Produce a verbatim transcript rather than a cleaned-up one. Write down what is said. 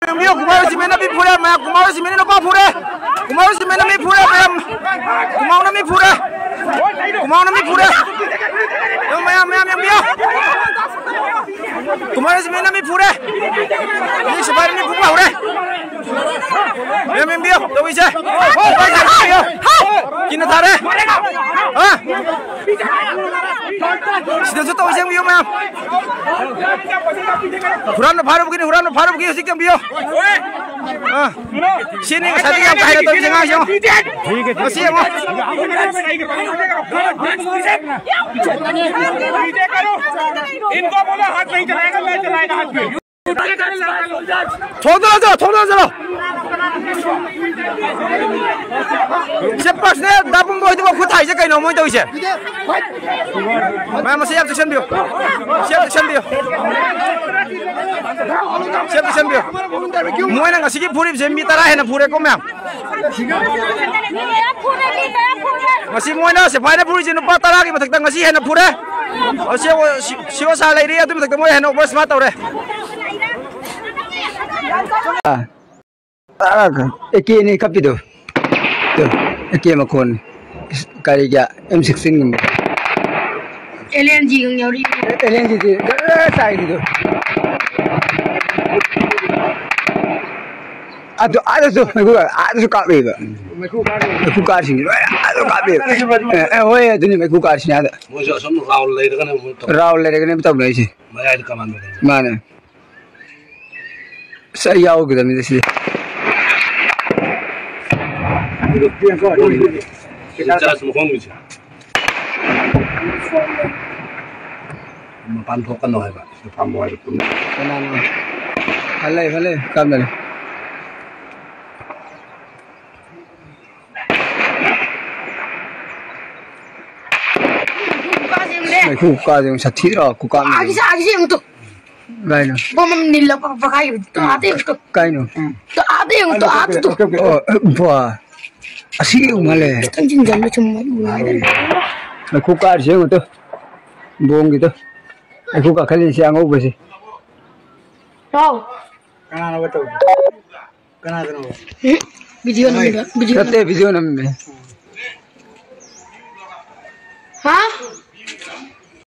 ꯌꯦꯡꯕꯤꯌꯨ, ꯀꯨꯃꯥꯔ ꯁꯤꯃꯦꯟꯅ ꯃꯤ ꯐꯨꯔꯦ, ꯃꯌꯥꯝ, ꯀꯨꯃꯥꯔ ꯁꯤꯃꯦꯟꯅ ꯅꯨꯄꯥ ꯐꯨꯔꯦ꯫ ꯀꯨꯃꯥꯔ ꯁꯤꯃꯦꯟꯅ ꯃꯤ ꯐꯨꯔꯦ, ꯃꯌꯥꯝ꯫ ꯀꯨꯃꯥꯔꯅ ꯃꯤ ꯐꯨꯔꯦ꯫ ꯀꯨꯃꯥꯔꯅ ꯃꯤ ꯐꯨꯔꯦ꯫ ꯌꯦꯡꯉꯨ, ꯃꯌꯥꯝ, ꯃꯌꯥꯝ ꯌꯦꯡꯕꯤꯌꯨ꯫ ꯀꯨꯃꯥꯔ ꯁꯤꯃꯦꯟꯅ ꯃꯤ ꯐꯨꯔꯦ꯫ ꯃꯤ ꯁꯤꯐꯥꯏꯅ ꯃꯤ ꯐꯨꯕ ꯍꯧꯔꯦ꯫ ꯃꯌꯥꯝ ꯌꯦꯡꯕꯤꯌꯨ, ꯇꯧꯔꯤꯁꯦ꯫ ꯁꯤꯐꯥꯏ ꯈꯥꯏꯗꯣꯛꯄꯤꯌꯨ꯫ ꯀꯤꯅ ꯊꯥꯔꯦ꯫ ꯍꯥ? ꯁꯤꯗꯁꯨ ꯇꯧꯔꯤꯁꯦ ꯌꯦꯡꯕꯤꯌꯨ, ꯃꯌꯥꯝ꯫ ꯍꯨꯔꯥꯟꯕ ꯐꯥꯔꯨꯕꯒꯤꯅꯤ, ꯍꯨꯔꯥꯟꯕ ꯐꯥꯔꯨꯕꯒꯤ ꯍꯧꯖꯤꯛ ꯌꯦꯡꯕꯤꯌꯨ꯫ ꯑꯥ꯫ ꯁꯤꯅꯤ ꯉꯁꯥꯏꯗꯒꯤ ꯌꯥꯝ ꯀꯥ ꯍꯦꯟꯅ ꯇꯧꯔꯤꯁꯦ ꯑꯉꯥꯡꯁꯦ ꯌꯦꯡꯉꯣ꯫ ꯃꯁꯤ ꯌꯦꯡꯉꯣ꯫ इनको बोला हाथ नहीं चलाएगा, मैं चलाएगा हाथ में। ꯊꯣꯡꯗꯣ ꯂꯣꯟꯁꯤꯜꯂꯣ, ꯊꯣꯡꯗꯣ ꯂꯣꯟꯁꯤꯜꯂꯣ꯫ ꯁꯦ ꯄꯔꯁꯅꯦꯜ ꯗꯥꯕꯨꯡ ꯕꯣꯏꯗꯨꯕꯨ ꯈꯨꯠ ꯊꯥꯏꯁꯦ ꯀꯩꯅꯣ ꯃꯣꯏ ꯇꯧꯔꯤꯁꯦ? ꯃꯌꯥꯝ ꯃꯁꯤ ꯌꯥꯝ ꯆꯦꯛꯁꯤꯟꯕꯤꯌꯨ꯫ ꯁꯤ ꯌꯥꯝ ꯆꯦꯛꯁꯤꯟꯕꯤꯌꯨ꯫ ꯁꯤ ꯌꯥꯝ ꯆꯦꯛꯁꯤꯟꯕꯤꯌꯨ꯫ ꯃꯣꯏꯅ ꯉꯁꯤꯒꯤ ꯐꯨꯔꯤꯕꯁꯦ ꯃꯤ ꯇꯔꯥ ꯍꯦꯟꯅ ꯐꯨꯔꯦꯀꯣ ꯃꯌꯥꯝ꯫ ꯉꯁꯤ ꯃꯣꯏꯅ ꯁꯤꯐꯥꯏꯅ ꯐꯨꯔꯤꯁꯦ ꯅꯨꯄꯥ ꯇꯔꯥꯒꯤ ꯃꯊꯛꯇ ꯉꯁꯤ ꯍꯦꯟꯅ ꯐꯨꯔꯦ꯫ ꯑꯁꯤ ꯁꯤ ꯑꯣ ꯁꯥ ꯂꯩꯔꯤ, ꯑꯗꯨꯒꯤ ꯃꯊꯛꯇ ꯃꯣꯏ ꯍꯦꯟꯅ ꯑꯣꯚꯔ ꯁ꯭ꯃꯥꯔꯠ ꯇꯧꯔꯦ꯫ ꯑꯦ ꯀꯦꯅꯦ ꯀꯞꯄꯤꯗꯣ꯫ ꯇꯨ, ꯑꯦ ꯀꯦ ꯃꯈꯣꯟ꯫ ꯀꯔꯤꯒꯤ ꯑꯦꯝ ꯁꯤꯛꯁꯇꯤꯟꯒꯨꯝꯕ꯫ ꯑꯦꯜ ꯑꯦꯟ ꯖꯤ ꯒ ꯌꯥꯎꯔꯤ꯫ ꯑꯦꯜ ꯑꯦꯟ ꯖꯤ ꯗꯤ ꯒꯔ ꯆꯥꯏꯔꯤꯗꯣ꯫ ꯑꯗꯨ ꯑꯥꯗꯁꯨ ꯃꯩꯈꯨ ꯀꯥ-, ꯑꯥꯗꯁꯨ ꯀꯥꯞꯄꯦꯕ꯫ ꯃꯩꯈꯨ ꯀꯥꯔꯁꯤꯡꯁꯦ ꯂꯣꯏꯅ ꯑꯥꯗꯁꯨ ꯀꯥꯞꯄꯦꯕ꯫ ꯑꯦ, ꯑꯦ, ꯍꯣꯏ, ꯑꯗꯨꯅꯤ ꯃꯩꯈꯨ ꯀꯥꯔꯁꯤꯅ ꯑꯥꯗ꯫ ꯃꯣꯏꯁꯨ ꯑꯁꯣꯝ ꯔꯥꯎꯟ ꯂꯩꯔꯒꯅ ꯑꯃꯨꯛ ꯇꯧ-, ꯔꯥꯎꯟ ꯂꯩꯔꯒꯅꯦꯕ ꯇꯧꯅꯔꯤꯁꯦ꯫ ꯃꯌꯥꯏꯗ ꯀꯃꯥꯟꯗꯣ ꯂꯩꯔꯦ꯫ ꯃꯥꯅꯦ꯫ ꯑꯁ, ꯑꯩ ꯌꯥꯎꯈꯤꯗꯕꯅꯤꯗ ꯁꯤꯗꯤ꯫ ꯁꯤ ꯆꯥꯔꯖ ꯃꯈꯣꯡꯒꯤꯁꯦ꯫ ꯃꯄꯥꯟ ꯊꯣꯛꯀꯅꯣ ꯍꯥꯏꯕ꯫ ꯁꯤꯗ ꯐꯝꯃꯣ ꯍꯥꯏꯕ ꯄꯨꯟꯅ꯫ ꯀꯅꯥꯅꯣ? ꯍꯜꯂꯦ, ꯍꯜꯂꯦ, ꯀꯥꯞꯅꯔꯦ꯫ ꯃꯩꯈꯨ ꯀꯥꯁꯦ ꯌꯦꯡꯉꯨ, ꯁꯥꯊꯤꯗ꯭ꯔꯣ? ꯈꯨꯀꯥꯞꯅꯗꯣ꯫ ꯑꯥꯒꯤꯁꯦ, ꯑꯥꯒꯤꯁꯦ ꯌꯦꯡꯉꯨ ꯇꯨ꯫ ꯀꯥꯏꯅꯣ? ꯕꯣꯝ ꯑꯃ ꯅꯤꯜꯂꯛꯄ ꯄꯣꯈꯥꯏꯈꯤꯕꯗꯣ꯫ ꯇꯨ ꯑꯥꯗ ꯌꯦꯡꯉꯨ ꯇꯨ꯫ ꯀꯥꯏꯅꯣ? ꯇꯨ ꯑꯥꯗ ꯌꯦꯡꯉꯨ ꯇꯨ, ꯑꯥꯗ ꯇꯨ꯫ ꯑꯣ, ꯕ꯭ꯋꯥ꯫ ꯑꯁꯤ ꯌꯦꯡꯉꯨ ꯃꯥꯜꯂꯦ꯫ ꯈꯤꯇꯪ ꯆꯤꯡꯁꯤꯜꯂꯨ, ꯁꯨꯝ ꯃꯩ ꯎꯅꯕ꯫ ꯃꯩꯈꯨ ꯀꯥꯔꯤꯁꯦ ꯌꯦꯡꯉꯨ ꯇꯨ꯫ ꯕꯣꯝꯒꯤꯗꯣ꯫ ꯃꯩꯈꯨ ꯀꯥꯈꯠꯂꯤꯁꯦ ꯑꯉꯧꯕꯁꯦ꯫ ꯍꯥꯎ꯫ ꯀꯅꯥꯅꯣꯕ ꯇꯧꯔꯤꯗꯣ? ꯀꯅꯥꯗꯅꯣꯕ? ꯚꯤꯗꯤꯑꯣ ꯅꯝꯃꯤꯕ, ꯚꯤꯗꯤꯑꯣ ꯅꯠꯇꯦ, ꯚꯤꯗꯤꯑꯣ ꯅꯝꯃꯤ꯫ ꯍꯥ?